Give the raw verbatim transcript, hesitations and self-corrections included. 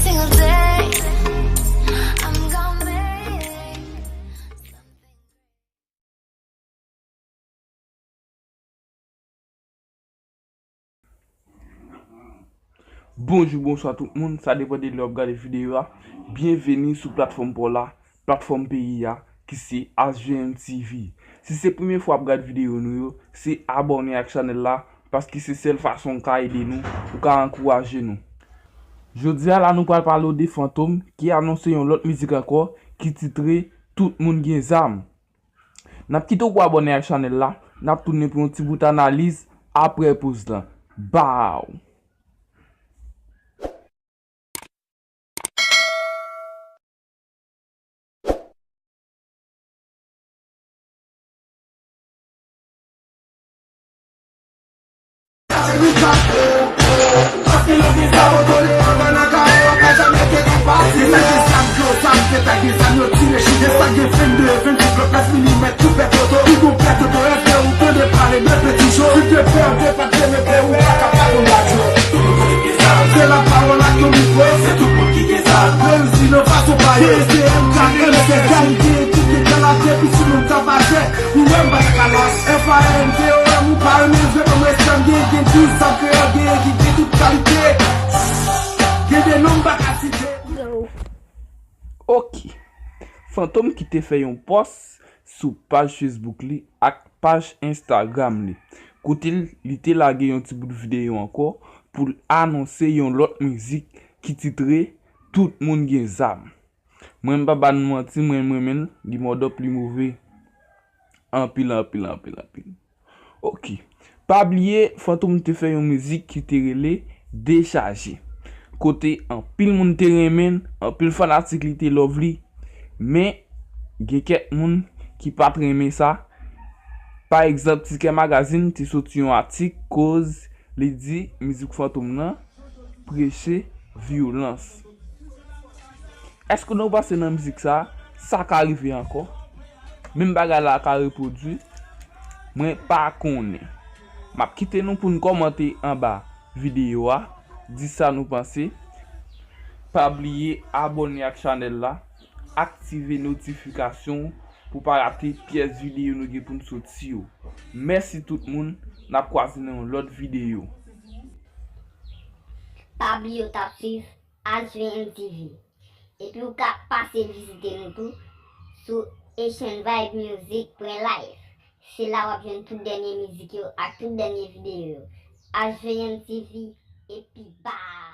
single day. I'm gonna make Bonjou, bonswa tout moun, sa depann de lè w ap gade videyo a. Byenveni sou platfòm pa w la, platfòm peyi a, ki se H V M T V. Si se premye fwa w ap gade videyo nou yo, se abòne ak chanèl la, paske se sèl fason w ka ede nou, ou ka ankouraje nou. Jodi a la, nou pral pale w de Fantom ki anonse yon lòt mizik ankò ki titre Tout moun gen zam. N ap kite w pou abòne ak chanèl la, n ap tounen pou yon ti bout analiz apre poz lan. Baw! Ok. Fantom ki te fè yon pòs sou paj Facebook li ak paj Instagram li, kote li te lage yon ti bout videyo ankò pou l anonse yon lòt mizik ki titre Tout moun gen zam. Mwen m pa ba nou manti, mwen m renmen l, li mòdòp, li move. Anpil, anpil, anpil, anpil. Ok. Pa bliye, Fantom te fè yon mizik ki te rele Dechaje. Kote anpil moun te renmen l, anpil fanatik li te love li. Men, gen kèk moun ki pa t renmen sa. Pa egzanp, Tikè Magazine te soti yon atik koz li di mizik Fantom nan preche vyolans. Èske nou panse nan mizik sa, sa ka rive ankò? Menm bagay la ka repwodui? Mwen pa konnen. M ap kite nou pou n kòmante anba videyo a, di sa nou panse. Pa bliye abòne ak chanèl la, aktive notifikasyon pou pa rate pyès videyo nou gen pou n soti yo. Mèsi tout moun, n ap kwaze nan yon lòt videyo. Pa bliye w t ap swiv H V M T V. Epi w ka pase vizite nou tou sou Haitian Vibe Music pwen life. Se la w ap jwenn tout dènye mizik yo ak tout dènye videyo yo. H V M T V, epi bye!